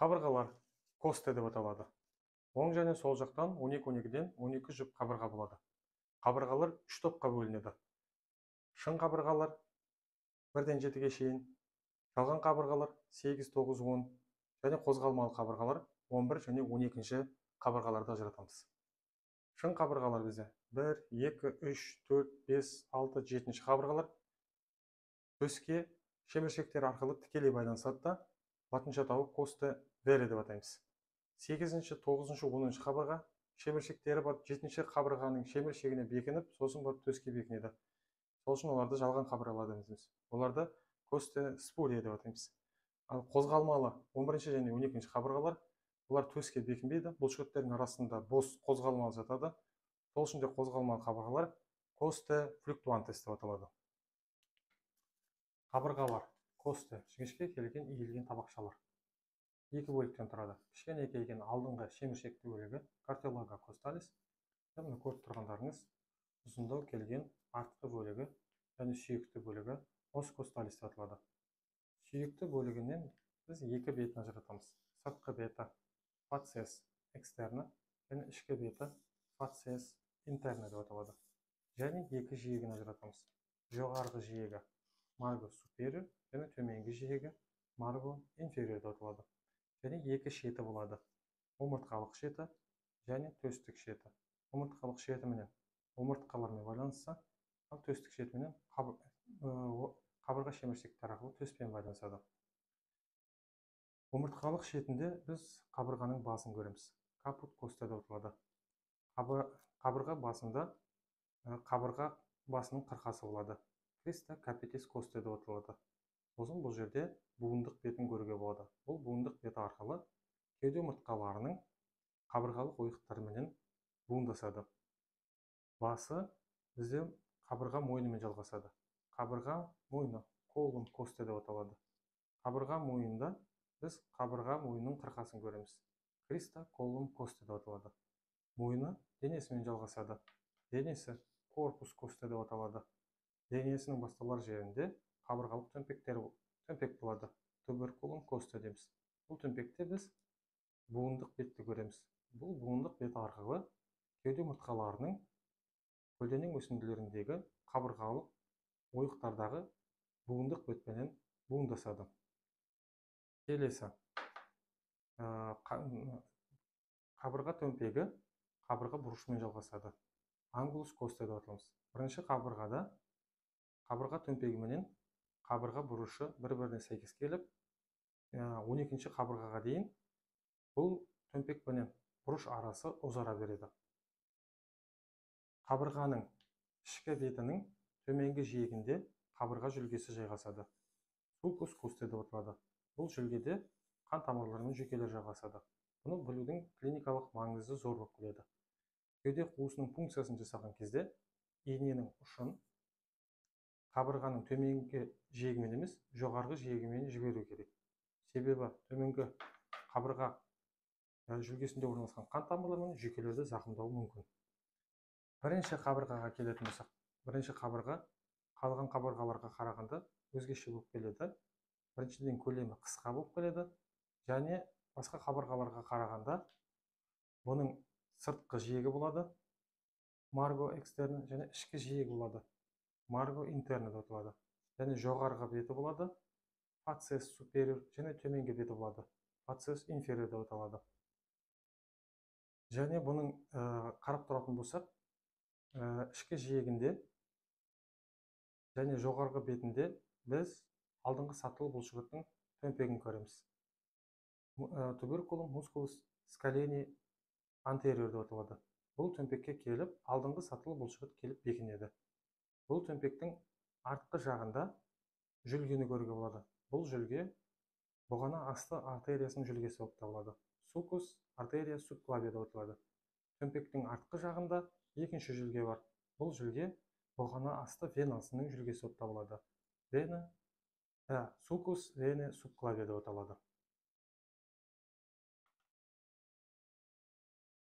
Қабырғалар costae деп аталады. Оң және сол жақтан 12-12-ден 12 жұп қабырға болады. Қабырғалар 3 топқа бөлінеді. Шын қабырғалар 1-ден 7-ге шейін, жалған қабырғалар 8, 9, 10 және қозғалмалы қабырғалар 11 және 12-ші қабырғаларды ажыратамыз. Шын қабырғалар бізде 1, 2, 3, 4, 5, 6, 7-ші қабырғалар төске шеміршектер арқылы тікелей байланысады да, латынша атауы costae verae деп атаймыз. 8-ші, 9-шы, 10-шы қабырға шеміршектері бар 7-ші қабырғаның шеміршегіне бекініп, сосын барып төске бекінеді. Сол үшін оларды жалған қабырғалар дейміз. Оларды costae spuria деп атаймыз. Ал қозғалмалы 11-ші және 12-ші қабырғалар, олар төске бекінбейді, бұлшықеттердің арасында бос қозғалмалы жатады. Сол үшін де қозғалмалы қабырғалар costae fluctuantes деп аталады. Қабырғалар costae жіңішке келген иілген табақшалар. Екі бөліктен тұрады. Кішкене келген алдыңғы шеміршекті бөлігі cartilago costalis. Мына көріп тұрғандарыңыз ұзындау келген артқы бөлігі және сүйекті бөлігі os costalis деп аталады. Сүйекті бөлігінен біз екі бетін ажыратамыз. Сыртқы беті facies externa және ішкі беті facies interna деп аталады. Және екі жиегін ажыратамыз. Жоғарғы жиегі margo superior және төменгі жиегі margo inferior деп аталады. Және екі шеті болады. Омыртқалық шеті және төстік шеті. Омыртқалық шетіменен омыртқалармен байланысса, ал төстік шетіменен қабырға шеміршектері арқылы төспен байланысады. Омыртқалық шетінде біз қабырғаның басын көреміз. Caput costae деп аталады. Қабырға басында қабырға басының қырқасы болады. Crista capitis costae деп аталады. Сосын бұл жерде буындық бетін көруге болады. Бұл буындық беті арқылы кеуде омыртқаларының қабырғалық ойықтарыменен буындасады. Басы бізде қабырға мойнымен жалғасады. Қабырға мойны collum costae деп аталады. Қабырға мойнында біз қабырға мойнының қырқасын көреміз. Crista collum costae деп аталады. Мойны денесімен жалғасады. Денесі corpus costae деп аталады. Денесінің басталар жерінде қабырғалық төмпек болады. Tuberculum costae дейміз. Бұл төмпекте біз буындық бетті көреміз. Бұл буындық бет арқылы кеуде омыртқаларының көлденең өсінділеріндегі қабырғалық ойықтардағы буындық бетпенен буындасады. Келесі қабырға төмпегі қабырға бұрышымен жалғасады. Angulus costae деп аталамыз. Бірінші қабырғада қабырға төмпегіменен қабырға бұрышы бір-біріне сәйкес келіп, 12-ші қабырғаға дейін бұл төмпек пенен бұрыш арасы ұзара береді. Қабырғаның ішкі бетінің төменгі жиегінде қабырға жүлгесі жайғасады. Sulcus costae деп аталады. Бұл жүлгеде қан тамырлары мен жүйкелер жайғасады. Бұны білудің клиникалық маңызы зор болып келеді. Кеуде қуысының пункциясын жасаған кезде иненің ұшын қабырғаның төменгі жиегімен емес, жоғарғы жиегімен жіберу керек. Себебі төменгі қабырға жүлгесінде орналасқан қан тамырлары мен жүйкелерді зақымдауы мүмкін. Бірінші қабырғаға келетін болсақ, бірінші қабырға қалған қабырғаларға қарағанда өзгеше болып келеді. Біріншіден көлемі қысқа болып келеді және басқа қабырғаларға қарағанда бұның сыртқы жиегі болады, margo externa, және ішкі жиегі болады, margo interna деп аталады. Және жоғарғы беті болады, facies superior, және төменгі беті болады, facies inferior деп аталады. Және бұның қарап тұратын болсақ, ішкі жиегінде және жоғарғы бетінде біз алдыңғы сатылы бұлшықеттің төмпегін көреміз. Tuberculum musculus scaleni anterior деп аталады. Бұл төмпекке келіп, алдыңғы сатылы бұлшықет келіп бекінеді. Бұл төмпектің артқы жағында жүлгені көруге болады. Бұл жүлге бұғана асты артериясының жүлгесі болып табылады. Sulcus arteria subclavia деп аталады. Төмпектің артқы жағында екінші жүлге бар. Бұл жүлге бұғана асты венасының жүлгесі болып табылады. Вена, sulcus venae subclavia деп аталады.